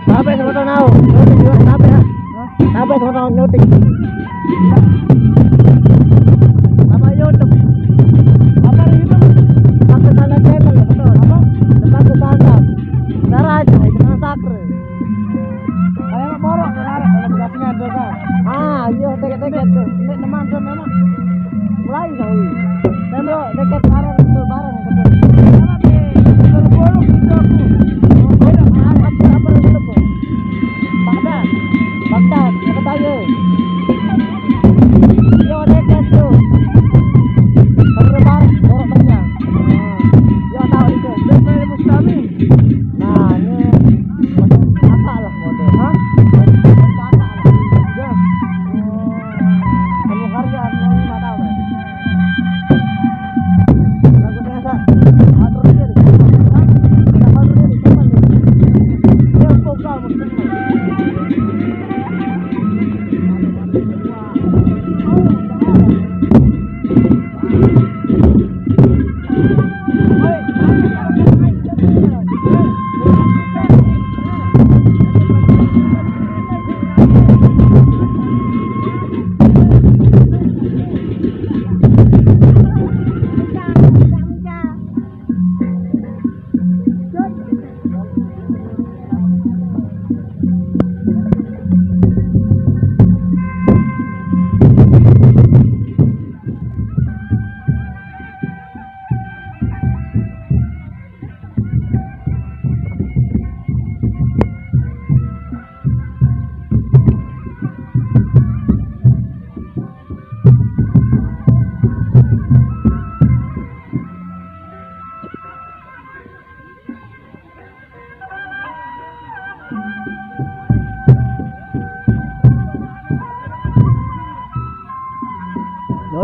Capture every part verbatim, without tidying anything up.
Kenapa sama tau nau? Kenapa ya? Kenapa sama tau nyuting? Apa YouTube? Apa YouTube? Pakai sana channel ya, betul. Apa? Depan ke sana. Ntar aja, itu kan sakre. Kayak borok, saudara, kalau bekasnya ada, kan? Ah, iya, deket-deket tuh. Ini teman tuh memang. Mulai kau. Memang deket bareng tuh, bareng. Baru-baru gitu aku. Beda, apa, apa, apa, apa, apa? Baghdad. Baghdad, deket aja. Yo, deket tuh. Baru bareng, borok banyak. Yo, tahu itu. Deket Mustami. Nah, ini apa lah model? Hah? Apa lah? Ya. Kamu harga, kamu nggak tahu, kan?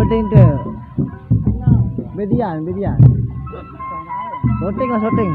Ting deh. Median, median. Syuting lah, syuting.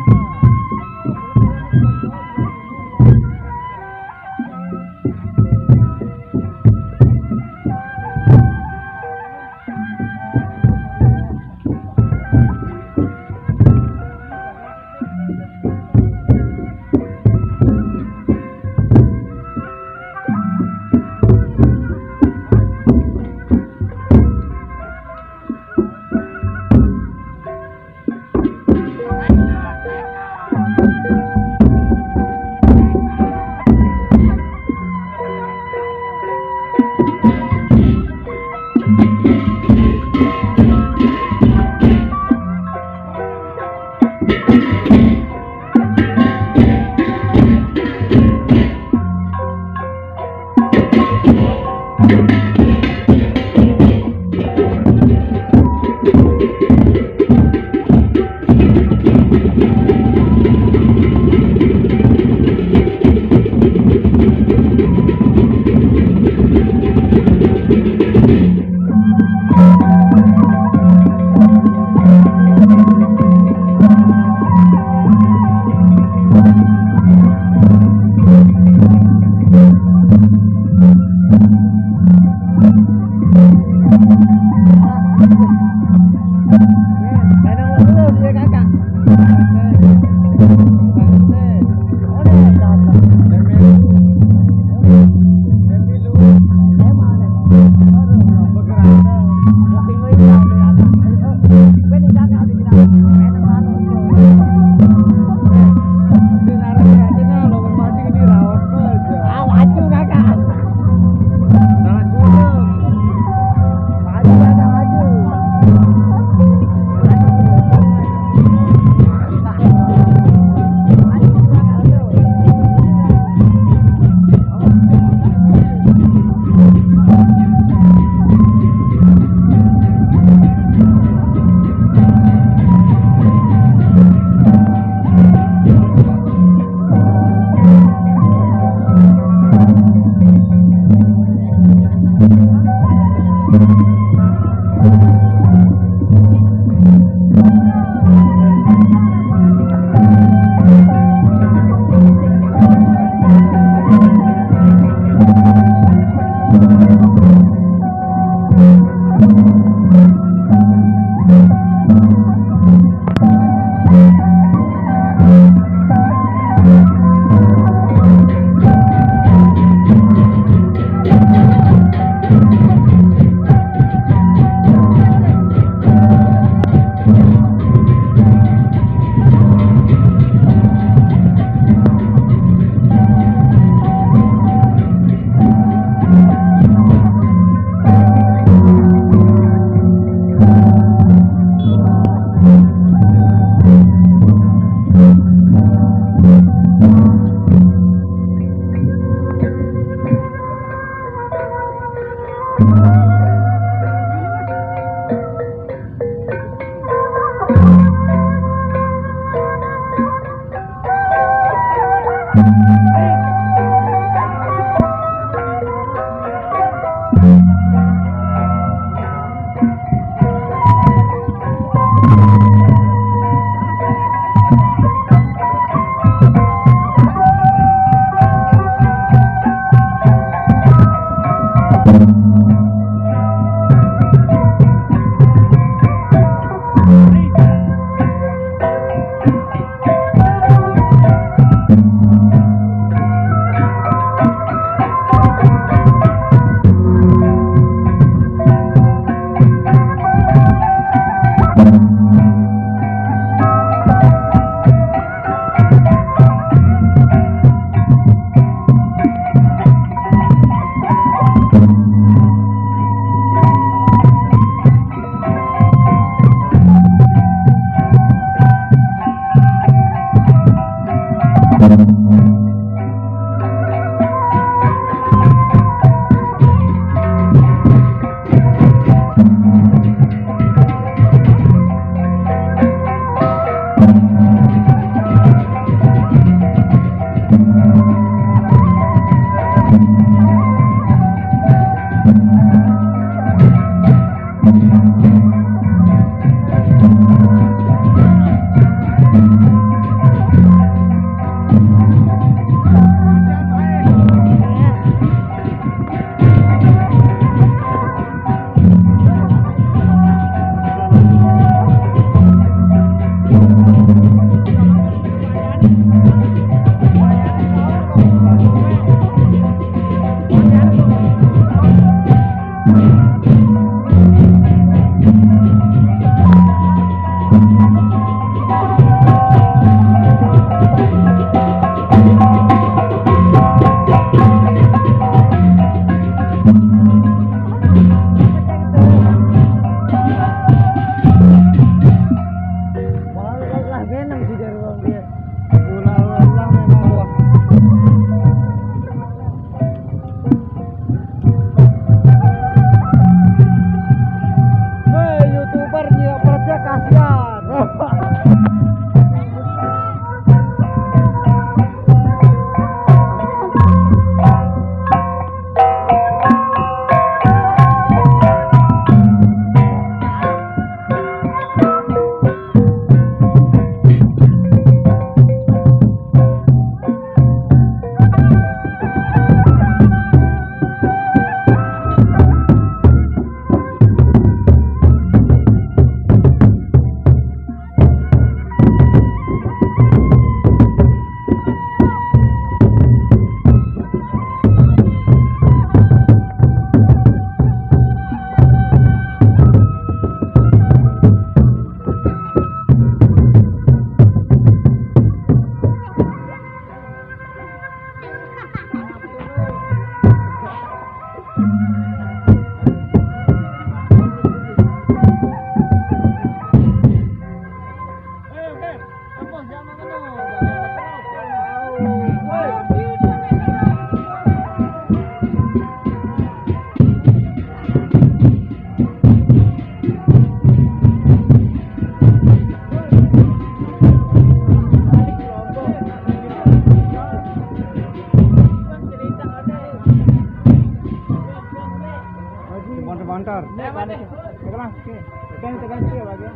Counter. Tekan, tekan, tekan, tekan, tekan.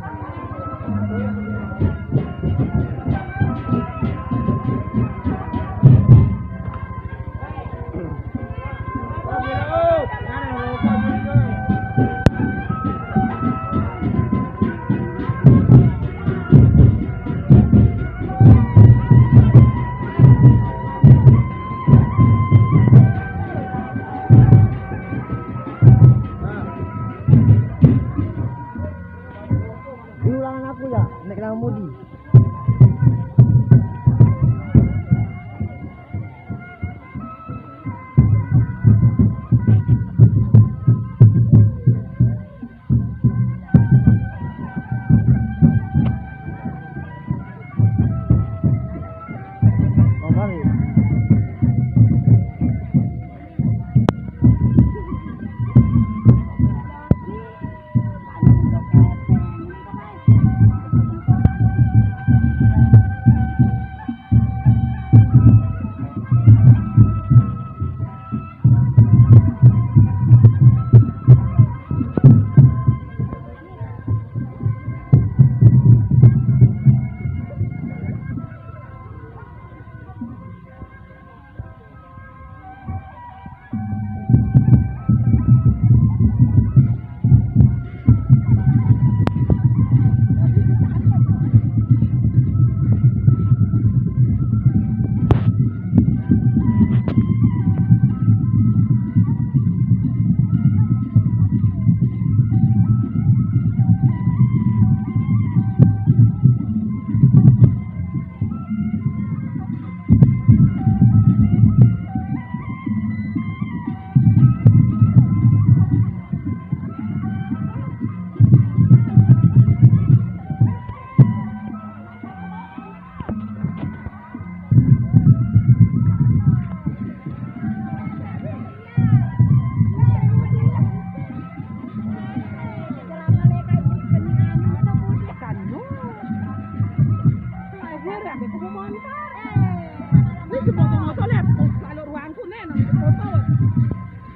Ini ulangan aku ya, nek nang mudi.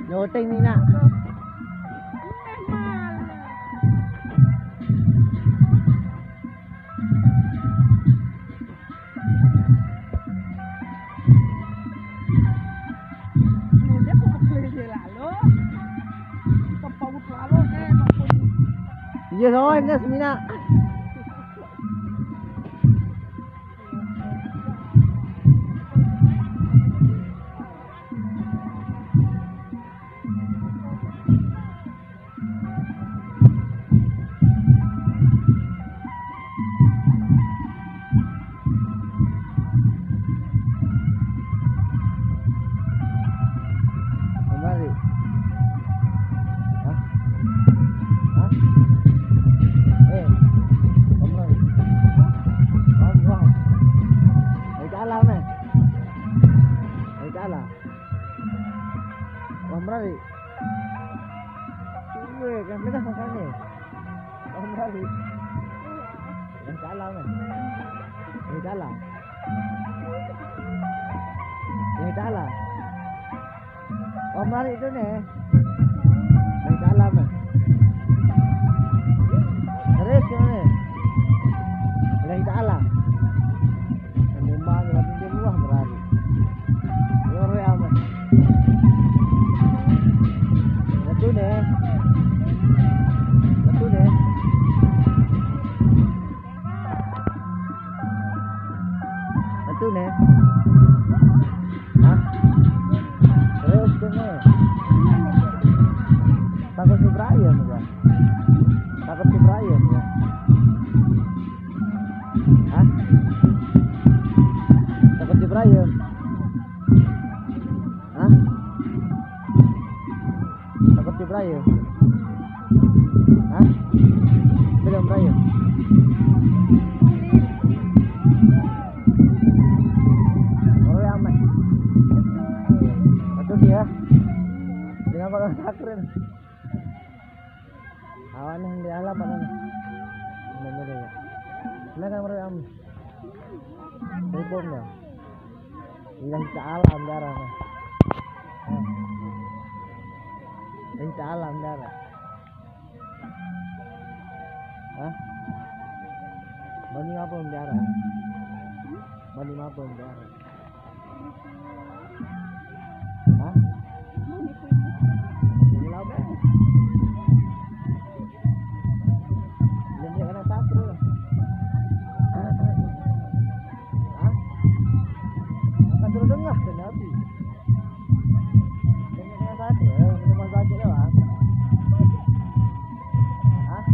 Nyuting ni nak. Iya, soalnya semina. Kembali. Hah? Hah? Eh, kembali. Bang, bang. Dari dalam, eh. Dari dalam. Wah, merari. Weh, kan pedas makannya. Wah, merari. Yang dalam, eh. Yang dalam. Yang dalam. Wah, merari itu nih. Yang dalam, eh. Terus gimana? Yang dalam. Yang dalam, yang dalam, wah, merari. Ore amat. Metu ne. Metu ne. Metu ne. Hah? Terus kene. Takut Ibrahim ya. Takut Ibrahim ya. Hah? Takut Ibrahim. Hah? Takut Ibrahim. Hah? Belum Ibrahim. Oh, ya, Mat. Betul dia. Dengan kalau takrin. Awan yang di alam apa nih? Bener ya. Silakan, Bro, Am. Teleponnya. Ilahi Ta'ala, Andara, mah. Eh. Ilahi Ta'ala, Andara. Hah? Bani apa biara? Bani apa biara? Hah? Bani apa? Bani anak satu. Hah? Akan suruh dengar, kenapa? Sakit, eh, rumah sakit lewat. Hah?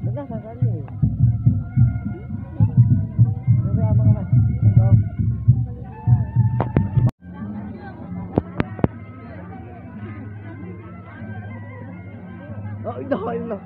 Dengar sakit ni. Dengar abang, abang. La ilaha illallah.